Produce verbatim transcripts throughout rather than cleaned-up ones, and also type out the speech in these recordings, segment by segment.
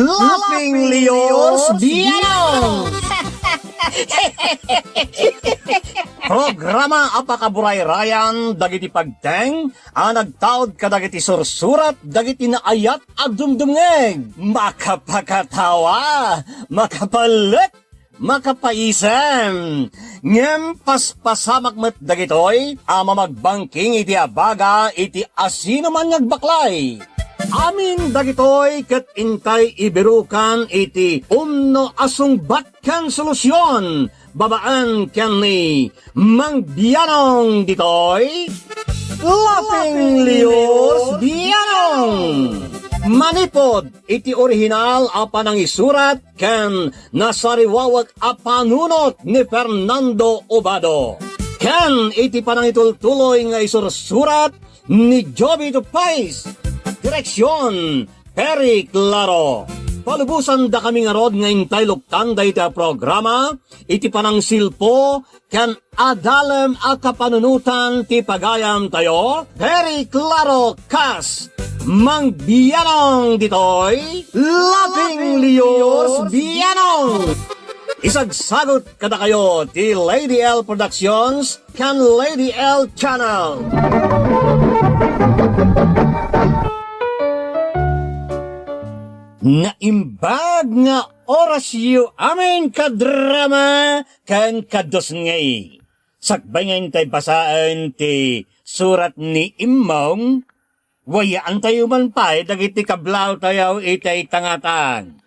Laughing Leos Bianong! Programa a pakaburayrayan dagiti pagteng a nagtaud kadagiti sursurat dagiti naayat a dumdumngeg. Makapakatawa, makapalek, makapaisem. Ngem paspasamak met dagitoy a mamagbangking iti abaga iti asinoman nga agbaklay. Amin dagitoy ket intay ibirukan iti umno a sungbat ken solusion babaen ken ni Mang Bianong ditoy, Laughing Leos Bianong. Manipod iti orihinal a panangisurat ken nasariwawek a panunot ni Fernando Obado, ken iti panangitultuloy nga isursurat ni Jovito Pais. Direksion, Perry Claro. Palubosan dakami ngarud nga intay luktan dayta a programa iti panangsilpo ken adalem a kapanunotan ti pagayam tayo, Perry Claro kas Mang Bianong ditoy, Laughing Leos Bianong. Isagsagut kadakayo ti Lady L Productions ken Lady L Channel. Naimbag nga orasyo amin kadrama ken kadusngay. Sakbay nga intay basaen ti surat ni Immong, wayaantayo man pay dagiti kablaaw tayo itay tangatang.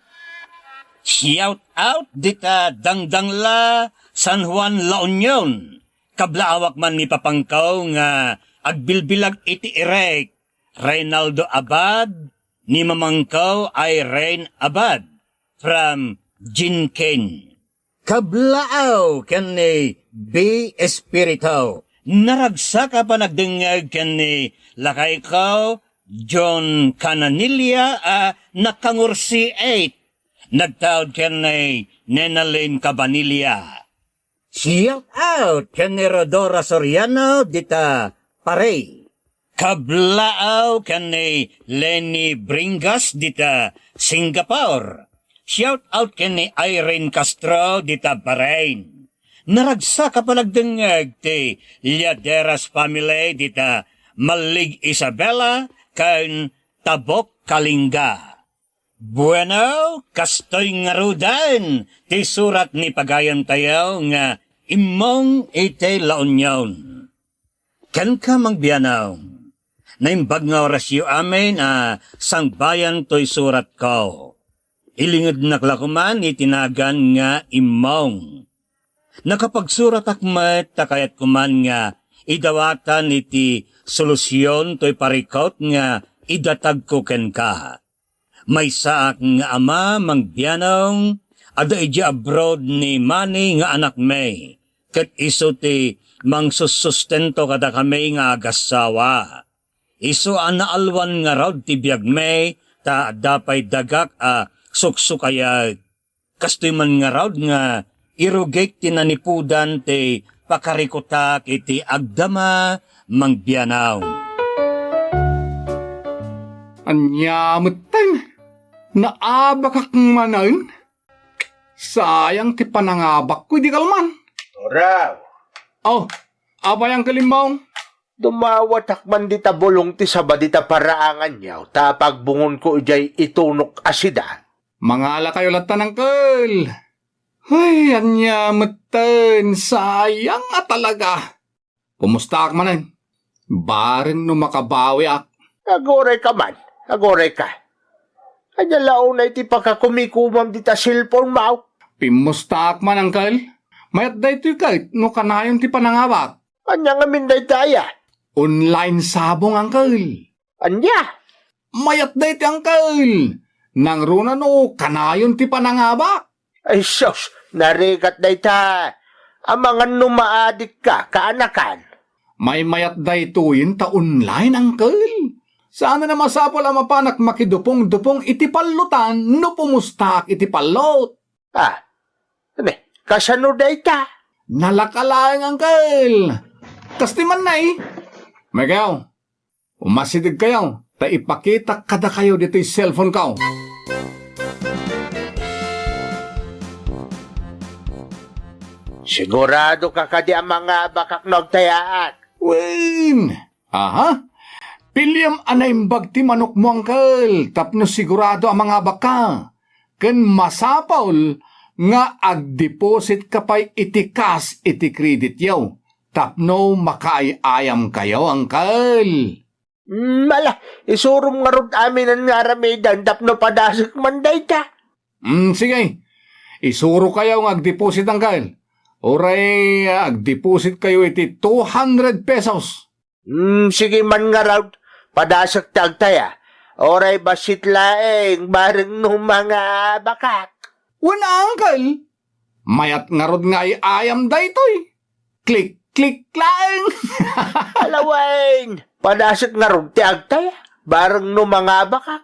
Shout out dita Dangdangla, San Juan, La Union. Kablaawak man ni papangko nga agbilbilag iti irek, Reynaldo Abad, ni mamangko Irene Abad, from Jinken. Kablaaw ken ni B Espiritu. Naragsak a panagdengngeg ken ni lakayko John Cananilia a nakangursiet. Nagtaud ken ni Nenalyn Cabanilla. Shout out ken ni Rodora Soriano dita Paris. Kablaaw ken ni Lenny Bringas dita Singapore. Shout out ken ni Irene Castro dita Bahrain. Naragsak a panagdengngeg ti Lladeras family dita Mallig, Isabela ken Tabok, Kalinga. Bueno, kastoy ngaruden ti surat ni pagayam tayo nga Immong iti La Union. Kenka, Mang Bianong, naimbag nga orasyo amin a sangbayan toy suratko. Ilingednak la koman iti nagan nga Immong. Nakapagsuratak met ta kayatko man nga idawatan iti solusion toy parikut nga idatagko kenka. Maysaak nga ama, Mang Bianong, adda idiay abroad ni Manny nga anakmi, ket isu ti mangsussustento kadakami nga agassawa. Isu a naalwan ngarud ti biagmi, ta adda pay dagak a suksukayek. Kastoy man ngarud nga irugik ti nanipudan ti pakarikutak iti agdama, Mang Bianong. Ania metten? Naabakak manen? Sayang ti panangabakko idi kalman. Oraw. Oh, apay, Angkel Immong? Dumawatak man dita bulong ti saba dita paraanganyo, ta pagbungonko idiay itunok a sida. Mangalakayo latta, Angkel. Ay, ania metten, sayang a talaga. Kumustaak manen? Bareng no makabawiak. Aguray ka man, aguray ka. Ania la unay ti pakakumikumam dita cellphone mo? Pimmustaak man, Angkel. Mayat daytoy ket no kanayon ti panangabak. Ania ngamin dayta aya? Online sabong, Angkel. Ania? Mayat daytoy, Angkel. Nangruna no kanayon ti panangabak. Ay sus, narigat dayta. Amangan no maadikka, kaanakan. Maymayat daytoyen ta online, Angkel. Saan a masapul a mapanak makidupongdupong iti pallotan no pumustaak iti pallot. Ah, ne, kasano dayta? Nalaka laeng, Angkel. Kasti man nay. Miguel, umasidegkayo, ta ipakitak kadakayo ditoy cellphone ko. Sigurado ka kadi a mangabakak no agtayaak? Wen! Aha? Piliem a naimbag ti manokmo, angkel, tapno sigurado a mangabakka. Ken masapul nga agdepositka pay iti kas iti kredityo tapno makaay-ayamkayo, angkel. Mm, ala, isurom ngarud aminen nga aramiden tapno padasek man dayta. Mm, sige. Isurokayo nga agdeposit, angkel. Uray agdepositkayo iti two hundred pesos. Mm, sige man ngarud, padasek ti agtaya. Uray bassit laeng, bareng no mangabakak. Wen, angkel. Mayat ngarud nga ay-ayam daytoy. Klik-klik laeng. Alawen, padasek ngarud ti agtaya. Bareng no mangabakak.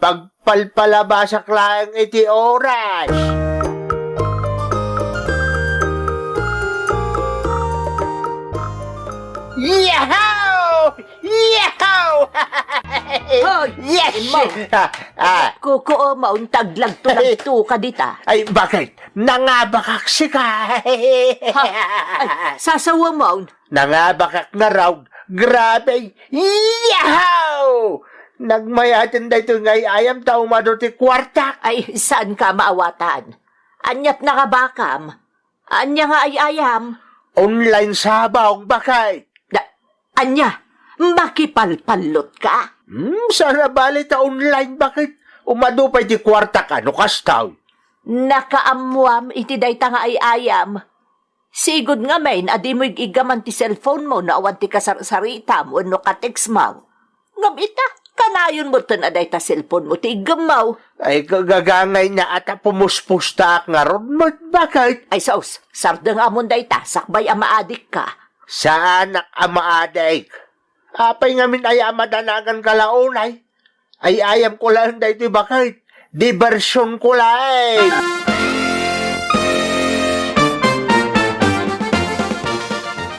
Pagpalpalabasak laeng iti oras. Yahoo! Yahoo! Hoy, yes! Imo. Ah, ah. Kukuo mo, taglagto-lagto ka dita. Ay, bakit? Nangabakak sika. Ha? Ay, sasawa mo. Nangabakak ngarud. Grabe. Yahoo! Nagmayaten daytoy nga ay-ayam ta umadu ti kuartak. Ay, saan ka maawatan? Aniat nakabakam? Ania nga ay-ayam? Online sabong, bakit? Da, ania? Makipalpallot ka? Hmm, saan a bali ta online, bakit? Umadu pay ti kuartak a no kasta. Nakaammuam iti dayta nga ay-ayam. Sigud ngamin a dimo ig-iggaman ti cellphone mo no awan ti kasarsaritam wenno ka-text mo. Ngem ita, kanayon metten a dayta cellphone mo ti iggemmo. Ay, gagangay na ata pumuspustaak ngarud met, bakit? Ay, sus, sardeng amon dayta, sakbay a maadik ka. Saanak a maadik. Apay ngamin aya a madanagan ka la unay? Ay-ayam ko laeng daytoy, bakit? Diversion ko laeng.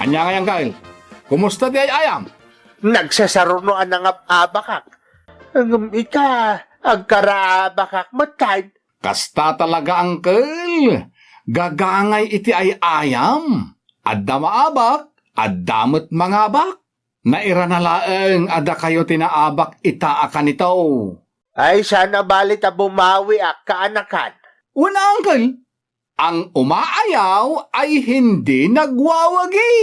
Ania ngay, angkel? Kumusta ti ay-ayam? Nagsasaruno a nangab-abakak. Ngem ita, agkaraabakak met kadi. Kasta talaga, angkel. Gagangay iti ay-ayam. Adda maabak, adda met mangabak. Nairana laeng a dakayo ti naabak ita a kanito. Ay, saan a bali ta bumawiak, kaanakan. Wen, angkel. Ang umaayaw ay hindi nagwawagi.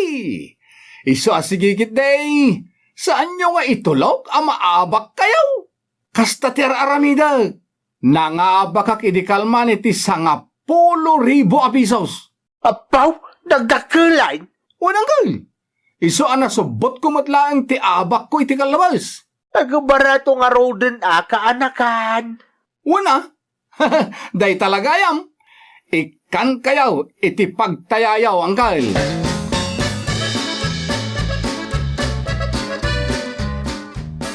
Isu a sige ketdi, saanyo nga itulok a maabakkayo. Kasta ti ar-aramidek. Nangabakak idi kalman iti sangapulo ribu a pesos. Apaw, nagdakkel. Wen, angkel. Isu a nasubbotko met laeng ti abakko iti kallabes. Agbarato ngaruden a, kaanakan. Wen a, dayta la gayam. Ikkankayo iti pagtayayo, angkel.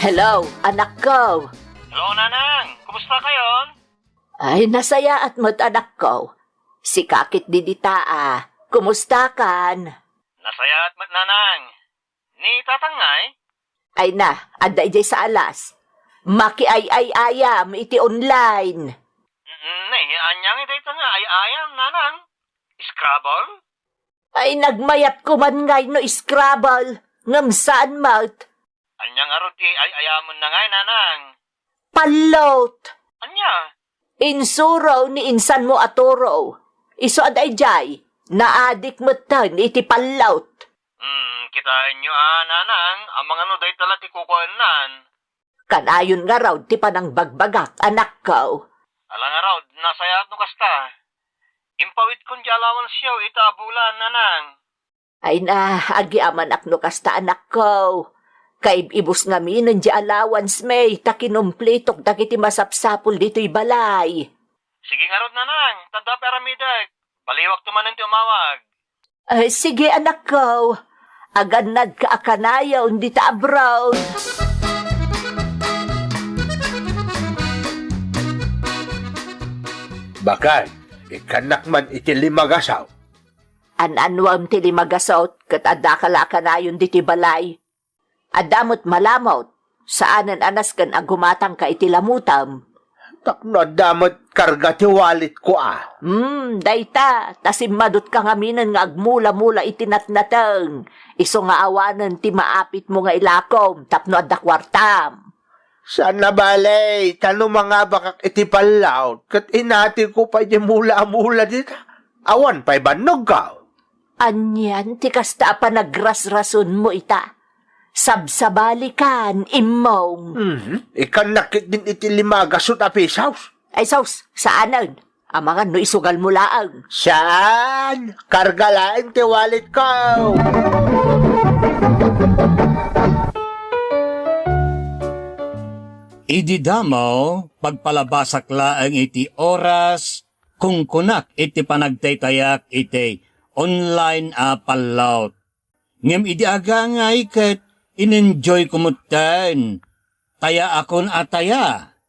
Hello, anakko. Hello, Nanang. Kumusta kayon? Ay, nasayaat met, anakko. Sika ketdi dita a. Kumustakan? Nasayaat met, Nanang. Ni Tatang ngay? Ay na, adda idiay sa alas. Makiay-ay-ayam iti online. Mm, ne, ania ngay dayta nga ay-ayam, Nanang? Scrabble? Ay, nagmayat ko man ngay no Scrabble, ngem saan met. Ania ngarud ti ay-ayamen na ngay, Nanang? Pallot! Ania? Insuro ni insanmo a turo. Isu a daydiay, naadik metten iti pallot. Hmm, kitaenyo a, Nanang, amangan no dayta la ti kukuaennan. Kanayon ngarud ti panangbagbagak, anakko. Ala ngarud, nasayaat no kasta. Impawitkon ti allowanceyo ita a bulan, Nanang. Ay na, agyamanak no kasta, anakko. Kaib-ibus ngaminen ti allowance mi, ta kinumpletok dagiti masapsapul ditoy balay. Sige ngarud, Nanang, ta adda pay aramidek. Baliwakto manen ti umawag. Ay, sige, anakko. Agannadka a kanayon dita abroad. Bakay, ikkannak man iti lima gasut. An-anuem ti lima gasut, ket addaka la a kanayon ditoy balay. Adda met malamut, saanen a nasken a gumatangka iti lamutem. Tapno adda met karga ti walletko a. Hmm, dayta, ta simmadutka ngaminen nga agmula-mula iti natnateng. Isu nga awanen ti maapitmo nga ilakom tapno adda kuartam. Saan a bale, ta no mangabakak iti pallawt, ket inatiko pay diay mula a mula dita. Awan pay bannogko. Anian ti kasta a panagrasrasonmo ita? Sabsabalikan, immong. Mhm. Ikkannak ketdin iti lima a gasut a pisos. Ay sus, saanen. Amangan no isugalmo laeng. Saan? Karga laeng ti walletko. Idi damo, pagpalabasak laeng iti oras, kunkunak iti panagtaytayak iti online a pallawt. Ngem idi agangay ket in-enjoyko metten. Tayaakon a taya.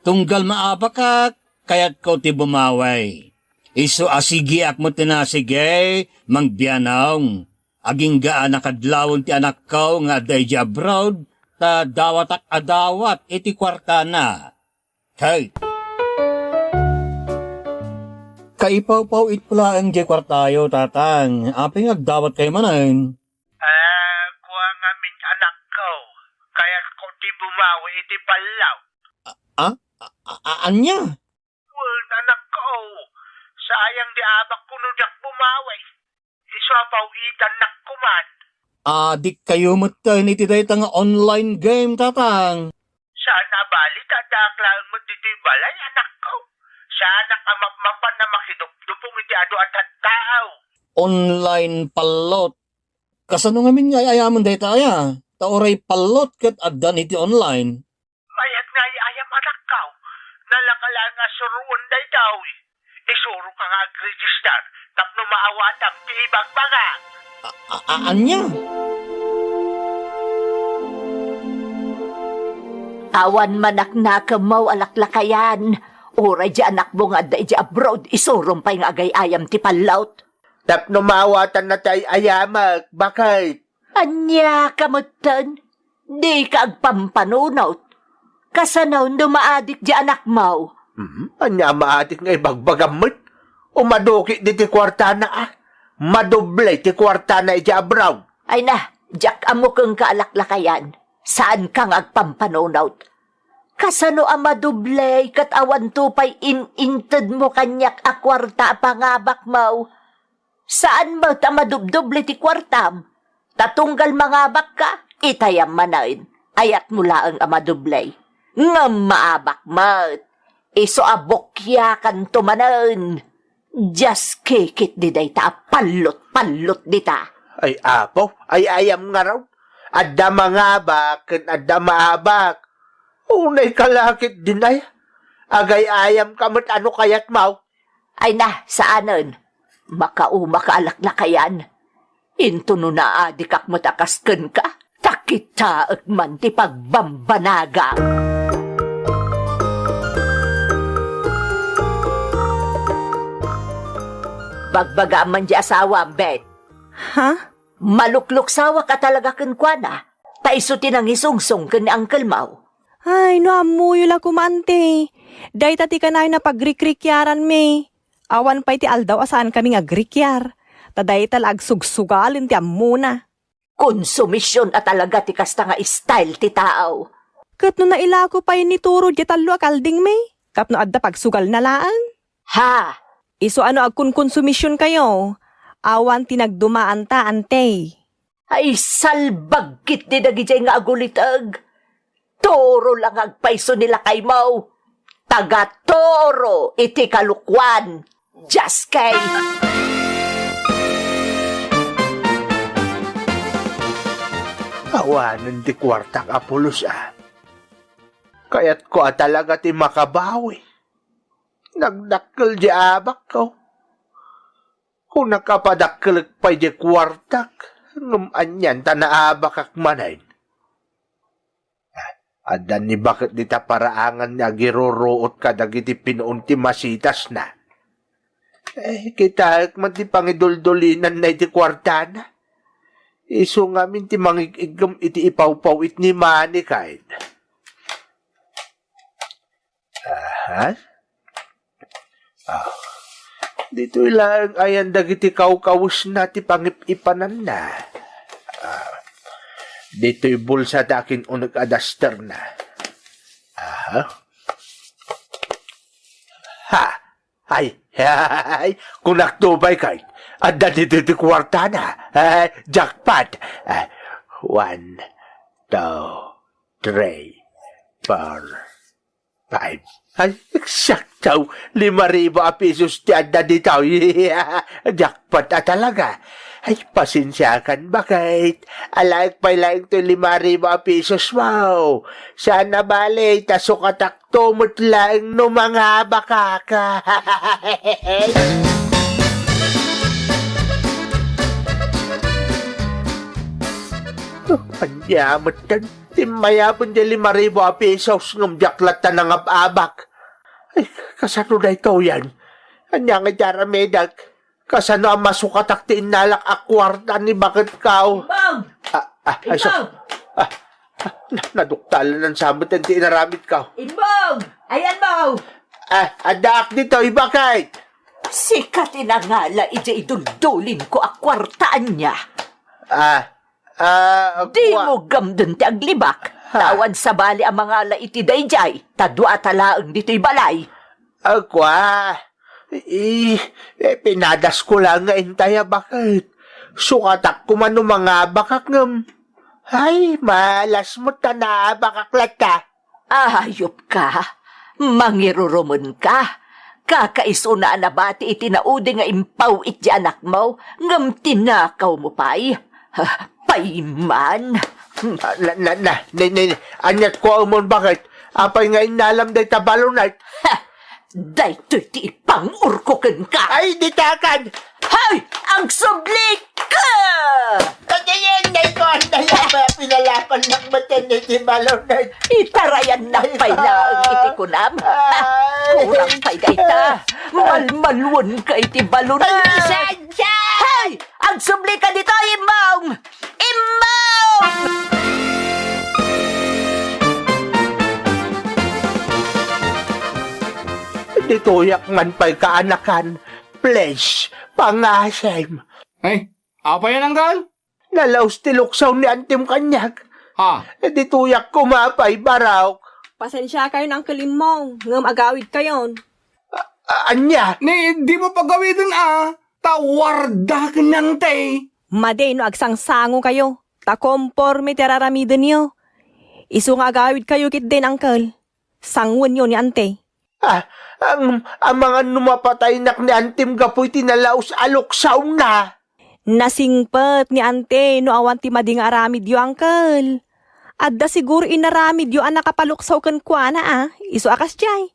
Tunggal maabakak, kayatko ti bumawi. Isu a sigiak metten a sige, Mang Bianong. Agingga a nakadlawen ti anakko nga adda idiay abroad, ta dawatak a dawat iti kuartana. Hey! Kaipawpaw-itko laeng diay kuartayo, Tatang. Apay nga agdawatkayo manen? Ah, kua ngamin anakko. Kayatko ti bumawi iti pallaw. Ah? A-, a-, a-, ania? Wen, anakko. Sayang ti abakko no diak bumawi. Isu a paw-itannak koman. Adikkayo metten iti dayta nga online game, Tatang. Saan a bale ta addaak laeng met ditoy balay, anakko. Saanak a mapmapan a makidupdupong iti adu a tattao. Online pallot. Kasano ngamin nga ay-ayamen dayta aya? Ta uray pallot ket addan iti online. Mayat nga ay-ayam, anakko. Nalaka laeng a suroen daytoy. Isuroka nga agregister tapno maawatam ti ibagbaga. A-, a-, a-, ania? Awan manaknakemmo a laklakayan. Uray diay anakmo nga adda idiay abroad, isurom pay nga agay-ayam ti pallot. Tapno maawatanna ti ay-ayamek, baket. Ania ka metten? Dika agpampanunot. Kasano no maadik diay anakmo? Hmm, ania a maadik nga ibagbagam met? Umaduki diti kuartana a. Madoble ti kuartana idiay abroad. Ay na, diak ammo kenka a laklakayan. Saanka nga agpampanunot. Kasano a madoble ket awanto pay in-intedmo kaniak a kuarta a pangabakmo? Saan met a madubdoble ti kuartam? Ta tunggal mangabakka, itayam manen. Ayatmo laeng a madoble. Ngem maabak met. Isu a bukiakanto manen. Dias kikit di dayta a pallot-pallot dita. Ay, Apo, ay-ayam ngarud. Adda mangabak ken adda maabak. Unay ka la ketdin ay. Agay-ayamka met a no kayatmo. Ay na, saanen. Makaumaka a laklakayan. Into no naadikak met a kas kenka, ta kitaek man ti pagbambanagak. Bagbagaam man diay asawam, Beth. Ha? Malukluksawak a talaga kenkuana, ta isu ti nangisungsong ken ni Uncle Mau. Ay, no ammoyo la koma, Ante. Dayta ti kanayon a pagrikrikiaranmi. Awan pay ti aldaw a saankami nga agrikriar. Ta dayta la agsugsugalen ti ammona. Konsumision a talaga ti kasta nga style ti tao. Ket no nailako pay ni Turo diay tallo a kaldingmi, tapno adda pagsugalna laeng? Ha? Isu a no agkonkonsumisionkayo, awan ti nagdumaanta, Ante. Ay, salbag ketdi dagidiay nga aguliteg. Turo la nga agpayso ni lakaymo. Taga-Toro iti kalokuan. Dias kay. Awanen ti kuartak a pulos a. Kayatko a talaga ti makabawi. Nagdakkel diay abakko. Kunak a padakkelek pay diay kuartak, ngem anian ta naabakak manen. Adda ni baket dita paraangan nga agiruruot kadagiti pinuon ti masitasna. Eh, kitaek man ti pangiduldulinanna iti kuartana. Isu ngamin ti mangig-iggem iti ipawpaw-it ni Manny ken. Ah, Ha? Ah. Ditoy laeng ayan dagiti kawkawesna ti pangip-ipananna. Ah. Ditoy bulsa ti akin-uneg a dasterna. Aha. Ha! Ay, ay, kunak to, baykay. Adda ditoy ti kuartana. Ay, jackpot. Ah, one, two, three, four, five. Ay, eksakto. Lima ribu a pesos ti adda ditoy. Jackpot a talaga. Ay, pasensiakan, baket. Alaek pay laeng toy lima ribu a pesos mo. Saan a bale, ta sukatak to met laeng no mangabakak. Ania met ti mayaben ti lima ribu a pesos ngem diak latta nangab-abak. Ay, kasano daytoyen? Ania nga ti aramidek? Kasano a masukatak ti innalak a kuarta ni baketko? Imbag! Ah, ah, ay, so, Imbag! Ah, ah, na-, naduktalan sa met ti inaramidko. Imbag! Ayan mo! Ah, addaak ditoy, baket? Sika ti nangala idiay duldulinko a kuarta, ania? Ah, ah, Di kua- mo gamden ti aglibak. Ha? Tawad sabali a mangala iti daydiay, ta dua ta laeng ditoy balay. Ah, kua. I, eh, pinadasko laeng nga intay a baket. Sukatak koma no mangabakak ngem. Ay, malas met ta naabakak latta. Ayupka, mangirurumenka. Kakaisuna a nabati iti naudi nga impaw iti anakmo, ngem tinakawmo pay. Ah, payman. Ah, na, na, na, ni, ni, ni, aniat ko umon baket? Apay nga innalam dayta balonart? Ha! Daytoy ti ipangur-ko kenka! Ay, ditakan! Hay! Agsubli ka! Kagayan na ito, ang dayaba, pinalapan ng matan ni ti balonart. Itarayan na pay laeng iti kunam. Ay! Kurang pay dayta. Malmalwen ka iti balonart. Ay, saan, saan? Hay! Agsubli ka ditoy, Immong! Immong! Ditoyak man pay kaanakan. Please, pangasim. Ay, apay yan, Anggal? Nalaus ti luksaw ni Antim kaniak. Ha? Ditoyak koma pay, barok. Pasensiakayon, Uncle Immong, ngem agawidkayon. A-, ania? Ni, di mo pagawiden a, ta warda ken ni Ante. Madi no agsangsangokayo, ta komporme ti araramidenyo. Isu nga agawidkayo ketdin, Uncle. Sangoenyo ni Ante. Ah, ang, amangan no mapataynak ni Antim gapu iti nalaus a luksawna. Nasingpet ni Ante no awan ti madi nga aramidyo, Uncle. Adda siguro inaramidyo a nakapaluksaw kenkuana, a, isu a kasdiay.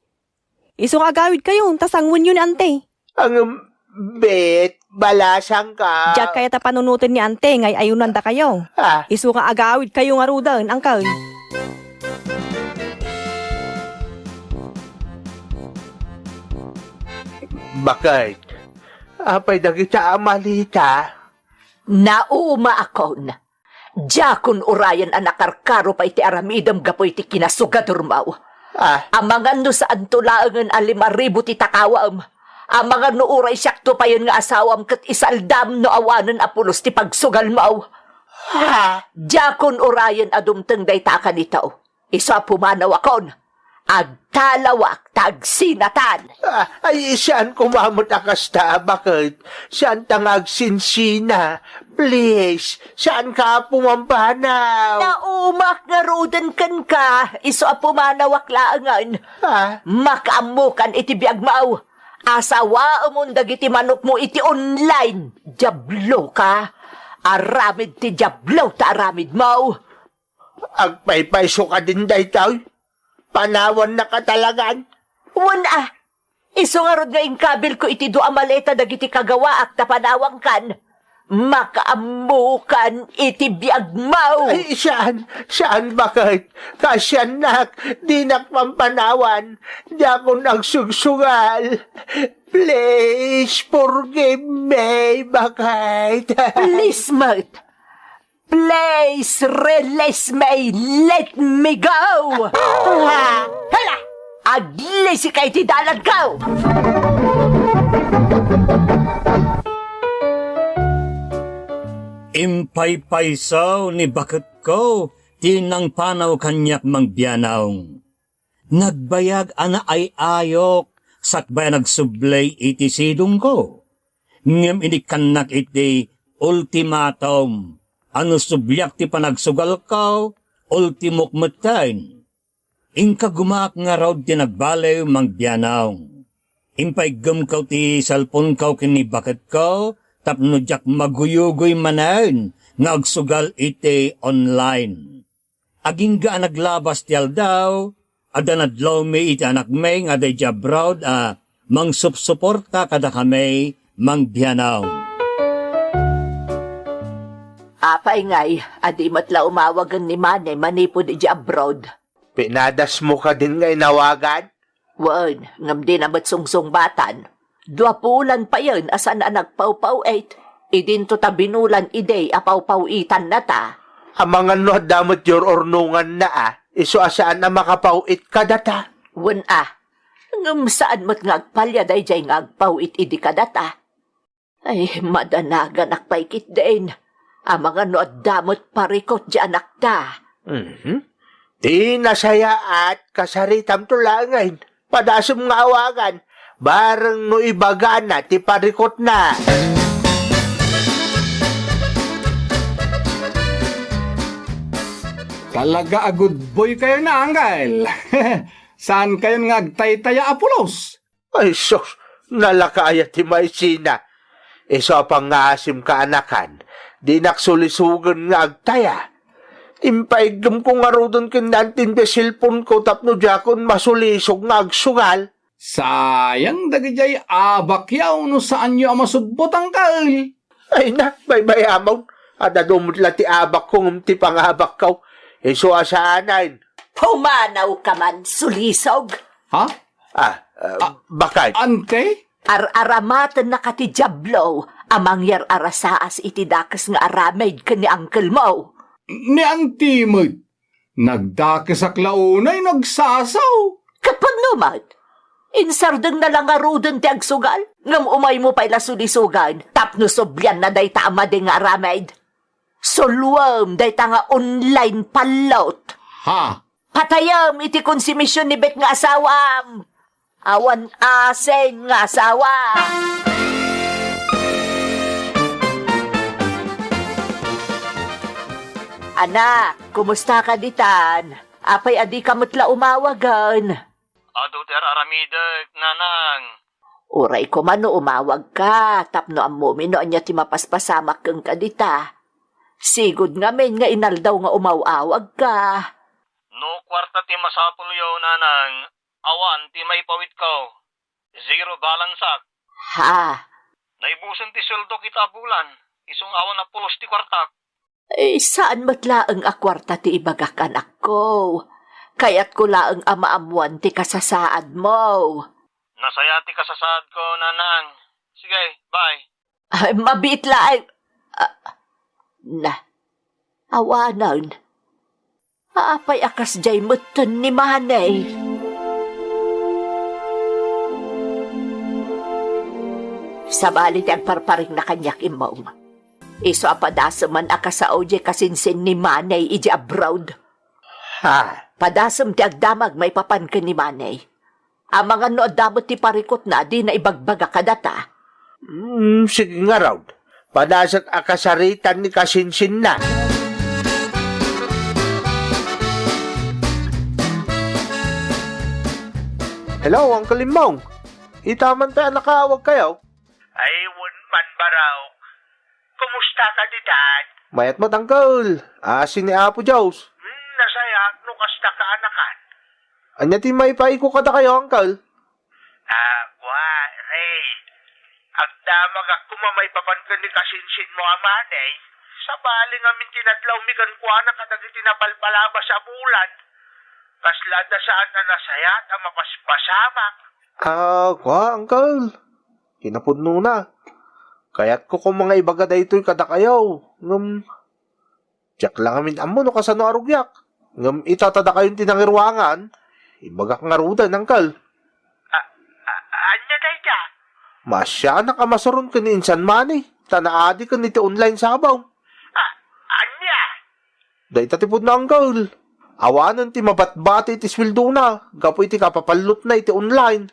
Isu nga agawidkayo, ta sangoenyo ni Ante. Ang bet, balasangka. Diak kayat a panunoten ni Ante nga ay-ayonandakayo. Ah. Isu nga agawidkayo ngaruden, Uncle. Baket? Apay dagita a malita? Naumaakon. Diakon urayen a nakarkaro pay ti aramidem gapu iti kinasugadormo. Ah. Amangan no saanto laengen a lima ribu ti takawam. Amangan no uray siakto payen nga asawam ket isaldam no awanen a pulos ti pagsugalmo. Ha? Diakon urayen a dumteng dayta a kanito. Isu a pumanawakon, agtalawak ta agsinatan. Ah, ay, saan koma met a kasta, baket? Saanta nga agsinsina? Please, saanka a pumampanaw? Naumak ngaruden kenka, isu a pumanawak laengen. Ha? Makaammokan iti biagmo. Asawaemon dagiti manokmo iti online. Diabloka. Aramid ti Diablo ta aramidmo. Agpaypayso kadin daytoy? Panawannaka talagan? Wen a, isu ngarud nga inkabilko iti dua a maleta dagiti kagawaak ta panawankan. Makaammokan iti biagmo. Ay, saan? Saan, baket? Kasiannak, dinak pampanawan. Diakon agsugsugal. Please, forgive me, baket. Please met. Please release me. Let me go. Hala! Aglisika iti dalanko! Impaypayso ni baketko ti nangpanaw kaniak, Mangbianong. Nagbayag a naay-ayok sakbay a nagsubli iti sidongko. Ngem inikkannak iti ultimatum a no subliak ti panagsugalko, ultimok metten. Inkagumaak ngarud ti nagbaliw, Mangbianong. Impaiggumko ti cellphoneko ken ni baketko tapno diak maguyugoy manen nga agsugal iti online. Agingga a naglabas ti aldaw, adda nadlawmi iti anakmi nga adda idiay abroad a mangsupsuporta kadakami, Mangbianong. Apay ngay, a di met la umawagen ni Mane manipud idiay abroad? Pinadasmo kadin nga inawagan? Wen, ngem dina met sungsungbatan. Dua bulan payen a saan a nagpawpaw-it. Idinto ta binulan idi a pawpaw-itanna ta. Amangan no adda met ti ur-urnonganna a, isu a saan a makapaw-it kadata. Wen a, ngem saan met nga agpalya daydiay nga agpaw-it idi kadata. Ay, madanaganak pay ketdin. Amangan no adda met parikut diay anakta. Mhm. Ti nasayaat, kasaritamto laengen. Padasem nga awagan. Bareng no ibagana ti parikutna. Talaga a good boy kayo na, Anggal. Saan kayon nga agtaytaya a pulos? Ay sus, nalaka aya ti maisina. Isu a pangngaasim kaanakan, dinak sulisogen nga agtaya. Impaiggumko ngaruden ken ni Antin ti cellphoneko tapno diakon masulisog nga agsugal. Sayang dagidiay abakyo no saanyo a masubbot, angkel. Ay na, baybayamon. Adda dumet la ti abakko ngem ti pangabakko. Isu a saanen. Pumanawka man, sulisog. Ha? Ah, ah, Ah, bakit? Ante? Ar-aramatennaka ti Diablo a mangyar-arasaas iti dakes nga aramid ken ni angkelmo. Ni anti met. Nagdakesak la unay no agsasaw. Ket pagnumat, insardengna la ngaruden ti agsugal, ngem umaymo pay la sulisogan tapno sublianna dayta a madi nga aramid. Suluem dayta nga online pallot. Ha? Patayem iti konsumision ni bet nga asawam. Awan asin nga asawa. Anak, kumusta ka ditan? Apay a dika met la umawagen? Adu ti ar-aramidek, nanang. Uray koma no umawagka, tapno ammomi no ania ti mapaspasamak kenka dita. Sigud ngamin nga inaldaw nga umaw-awagka. No kuarta ti masapulyo, nanang, awan ti maipawitko. Zero balance ak. Ha? Naibusen ti sueldo kita a bulan, isung awan a pulos ti kuartak. Eh, saan met laeng a kuarta ti ibagak, anakko. Kayatko laeng a maammoan ti kasasaadmo. Nasaya ti kasasaadko, nanang. Sige, bye. Ay, mabiit laeng. Ah, na, awanen. Apay a kasdiay metten ni Manay? Sabali ti agparparingna kaniak, Immong. Isu a padaseman a kasao diay kasinsin ni Manay idiay abroad. Ha? Padasem ti agdamag maipapan ken ni Manay. Amangan no adda met ti parikutna a dina ibagbaga kadata. Hmm, sige ngarud. Padasek a kasaritan ni kasinsinna. Hello, Uncle Immong. Ita man pay a nakaawagkayo? Ay, wen man, Barok. Kumusta ka ditan? Mayat met, Uncle. Asi ni Apo Dios. Hmm, nasayaat no kasta kaanakan. Ania ti maipaay ko kadakayo, Uncle? Ah, kua, Ray. Agdamagak koma maipapan ken ni kasinsinmo a Manay. Sabali ngamin ti nadlawmi kenkuana kadagiti napalpalabas a bulan. Kasla adda saan a nasayaat a mapaspasamak. Ah, kua, Uncle. Kinapudnona. Kayatko koma nga ibaga daytoy kadakayo, ngem diak la ngamin ammo no kasano a rugiak. Ngem ita ta dakayon ti nangiruangan, Ibagak ngaruden, Uncle. A-, a-, ania dayta? Maasianak a masuron ken ni Insan Manny, ta naadiken iti online sabaw. A-, ania? Dayta ti pudno, Uncle. Awanen ti mabatbati iti sueldona gapu iti kapapallotna iti online.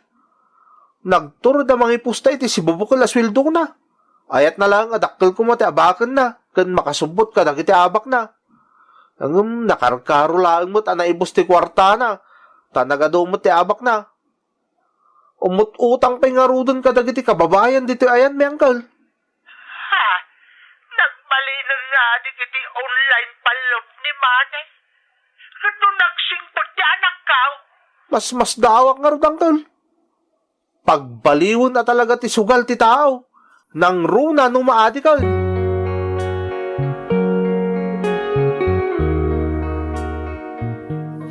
Nagturod a mangiposta iti sibubukel a sueldona. Ayatna laeng a dakkel koma ti abakenna ken makasubbot kadagiti abakna. Ngem nakarkaro laeng met a naibus ti kuartana, ta nagadu met ti abakna. Umut-utang pay ngaruden kadagiti kababayan ditoy ayanmi, Uncle. Ha? Nagbalinen nga dagiti online pallot ni Manny? Ket no nagsingpet ti anakko? Masmasdaawak ngarud, Uncle. Pagbaliwen a talaga ti sugal ti tao. Nangruna no maadiken.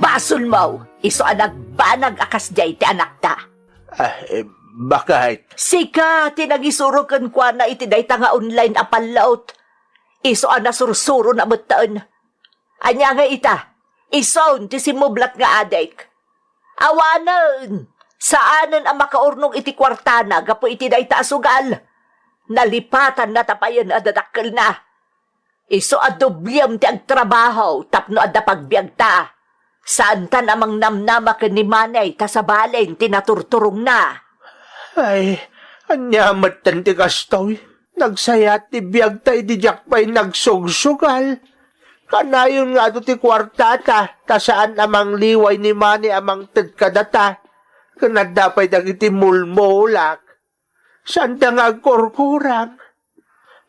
Basolmo, isu a nagbanag a kasdiay ti anakta. Ah, eh, bakit? Sika ti nangisuro kenkuana iti dayta nga online a pallot. Isu a nasursurona metten. Ania nga ita? Isun ti simmublat nga adik. Awanen! Saanen a makaurnong iti kuartana gapu iti dayta a sugal. Nalipatanna ta payen a dadakkelna. Isu a dubliem ti agtrabaho tapno adda pagbiagta. Saantan a mangnamnama ken ni Manny ta sabalen ti naturturongna. Ay, ania metten ti kastoy? Nagsayat ti biagta idi diak pay nagsugsugal. Kanayon nga adu ti kuartata, ta saan a mangliway ni Manny a mangted kadata. Ken adda pay dagiti mulmulak. Saanda nga agkurkurang.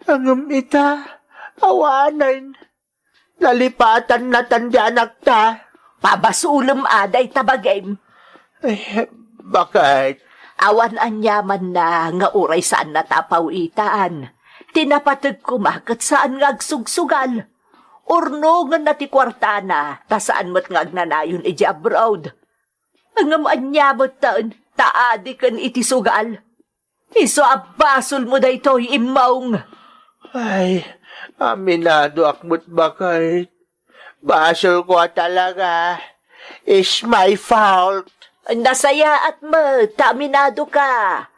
Ngem ita, awanen. Nalipatannatan ti anakta. Pabasolem a dayta bagim. Eh, bakit? Awan aniamanna nga uray saanna ta pawitan. Ti napateg koma ket saan nga agsugsugal. Urnongenna ti kuartana, ta saan met nga agnanayon idiay abroad. Ngem ania metten, ta adiken iti sugal. Isu a basolmo daytoy, Immong. Ay, aminadoak met, baket. Basolko a talaga. It's my fault. Nasayaat met ta aminadoka.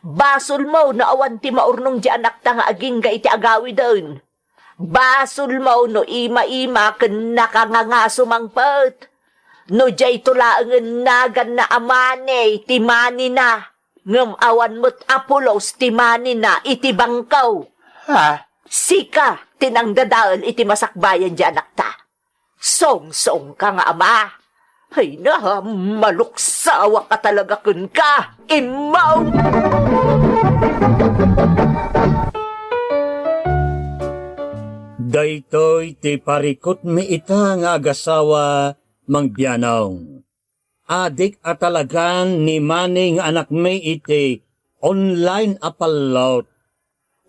Basolmo no awan ti maurnong ti anakta nga agingga iti agawiden. Basolmo no ima-ima ken nakangangaso mangpet. No diayto laengen naganna a Manny ti Manny-na, ngem awan met a pulos ti Manny-na iti bangko. Ha? Sika ti nangdadael iti masakbayan ti anakta. Songsongka nga ama. Ay na, maluksawak a talaga kenka, Immong! Daytoy ti parikutmi ita nga agasawa, Mang Bianong. Adik a talagan ni Manny nga anakmi iti online a pallot.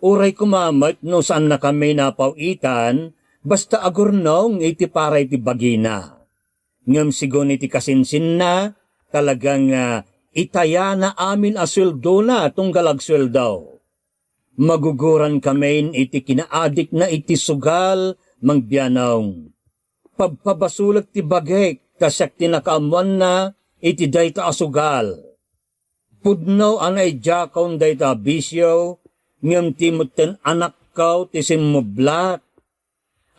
Uray koma met no saannakami napaw-itan, basta agurnong iti para iti bagina. Ngem sigun iti kasinsinna, talaga nga itayana amin a sueldona tunggal agsueldo. Magugurankamin iti kinaadikna iti sugal, Mang Bianong. Pabpabasolek ti bagik ta siak ti nakaammoanna iti dayta a sugal. Pudno a naidiakon dayta a bisio, ngem ti metten anakko ti simmublat.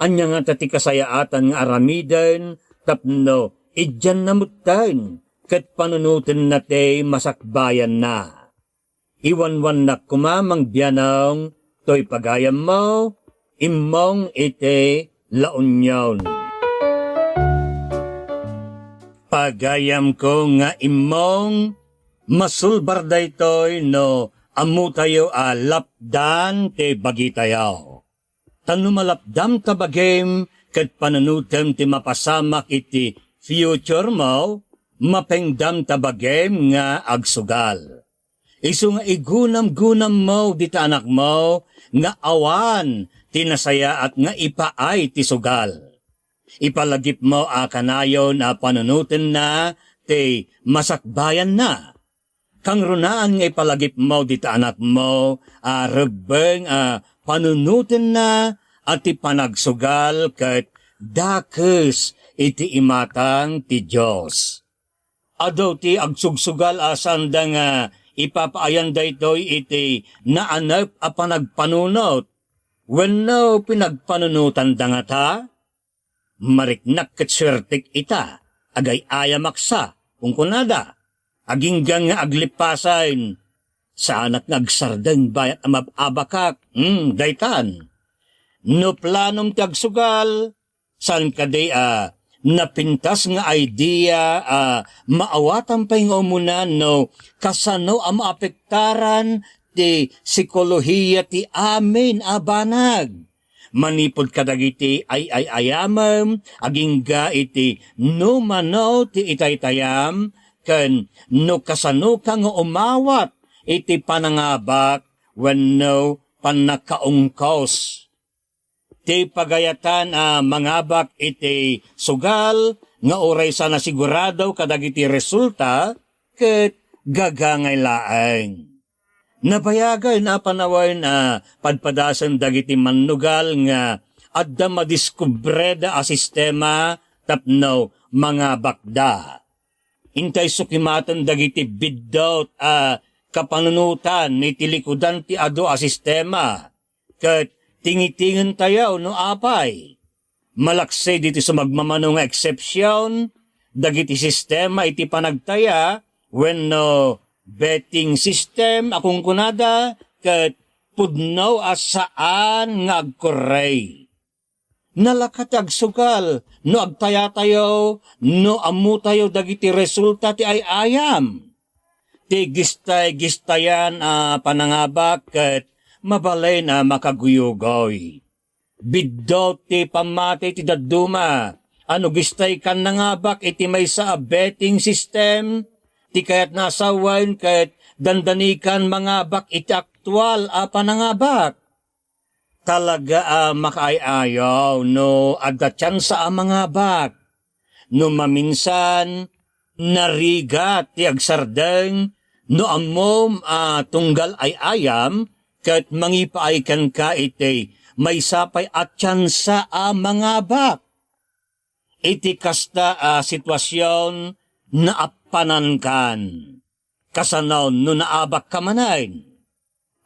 Ania ngata ti kasayaatan nga aramiden tapno idianna metten ket panunotenna ti masakbayanna? Iwanwannak koma, Mang Bianong, toy pagayammo, Immong iti La Union. Pagayamko nga Immong, masulbar daytoy no ammotayo a lapdan ti bagitayo. Ta no malapdam ta bagim ket panunotem ti mapasamak iti future mo, mapengdam ta bagim nga agsugal. Isu nga igunamgunammo dita anakmo nga awan ti nasayaat nga ipaay ti sugal. Ipalagipmo a kanayon a panunotenna ti masakbayanna. Kangrunaan nga ipalagipmo dita anakmo a rebbeng a panunotenna a ti panagsugal ket dakes iti imatang ti Dios. Adu ti agsugsugal a saanda nga ipapaayan daytoy iti naanep a panagpanunot wenno pinagpanunotanda ngata? Mariknak ket suertek ita, agay-ayamak sa, kunkunada. Agingga nga aglipasen, saanak nga agsardeng bayat a mab-abakak, hmm, daytan. No planom ti agsugal, saan kadi a napintas nga idea a maawatan pay nga umuna no kasano a maapektaran ti psikolohiya ti amin a banag? Manipud kadagiti ay-ay-ayamem, agingga iti no mano ti itaytayam, ken no kasanoka nga umawat iti panangabak wenno pannakaungkos. Ti pagayatan a mangabak iti sugal nga uray saan a sigurado kadagiti resulta ket gagangay laeng. Nabayagen a panawen a padpadasen dagiti mannugal nga adda madiskubreda a sistema tapno mangabakda. Intay sukimaten dagiti biddut a kapanunotan iti likudan ti adu a sistema, ket tingitingentayo no apay. Malaksid iti sumagmamano nga eksepsion, dagiti sistema iti panagtaya wenno betting system a kunkunada ket pudno a saan nga agkurrey. Nalaka ti agsugal no agtayatayo, no ammotayo dagiti resulta ti ay-ayam. Ti gistay-gistayan a panangabak ket mabalin a makaguyugoy. Biddut ti pammati ti dadduma a no gistaykan nangabak iti maysa a betting system, ti kayatna a sawen ket dandanikan mangabak iti aktual a panangabak. Talaga a makaay-ayaw no adda tiansa a mangabak. No maminsan, narigat ti agsardeng no ammom a tunggal ay-ayam ket mangipaay kenka iti maysa pay a tiansa a mangabak. Iti kasta a situasion, naappanankan. Kasano no naabakka manen?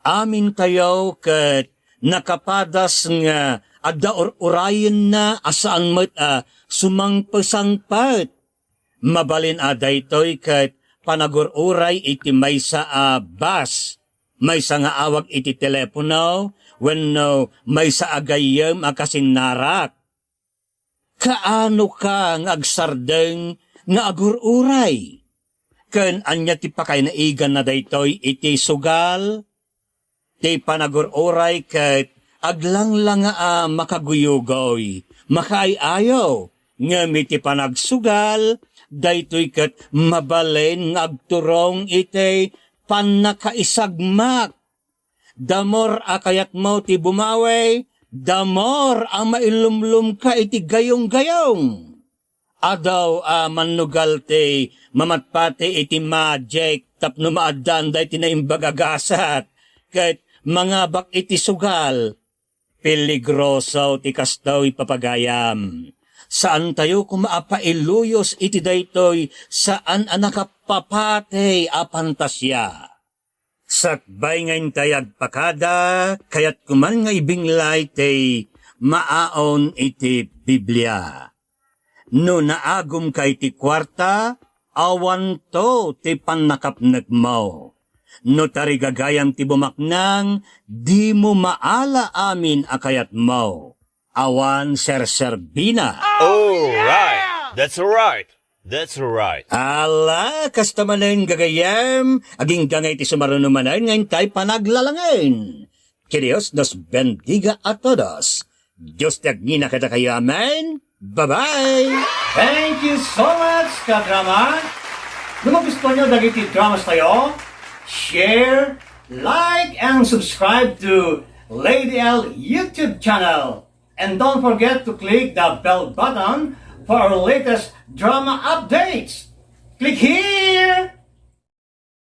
Amintayo ket nakapadas nga adda ur-urayenna a saan met a sumangpesangpet. Mabalin a daytoy ket panagur-uray iti maysa a bus, maysa nga awag iti telepono, wenno maysa a gayyem a kasinnarak. Kaanoka nga agsardeng nga agur-uray? Ken ania ti pakainaiganna daytoy iti sugal? Ti panagur-uray ket aglanglanga a makaguyugoy, makaay-ayaw, ngem iti panagsugal, daytoy ket mabalin nga agturong iti pannakaisagmak. The more a kayatmo ti bumawi, the more a mailumlomka iti gayonggayong. Adu a mannugal ti mamatpati iti magic tapno maaddaan daytoy naimbag a gasat ket mangabak iti sugal. Peligroso ti kastoy, papagayam. Saantayo koma a pailuyos iti daytoy saan a nakapapati a pantasia. Sakbay nga intay agpakada, kayatko man nga ibinglay ti maaon iti Biblia. No naagumka iti kuarta, awanto ti pannakapnekmo. No tarigagayam ti bumaknang, dimo maala amin a kayatmo. Awan serserbina. All right. That's right. That's right. Ala, kasta manen gagayyem, agingga nga iti sumaruno manen nga intay panaglalangen. Que Dios nos bendiga a todos. Dios ti agngina kadakayo. Amen. Bye-bye. Thank you so much, kadrama. No magustuhan nyo dagiti dramas tayo, share, like, and subscribe to Lady L YouTube channel. And don't forget to click the bell button for our latest drama updates. Click here!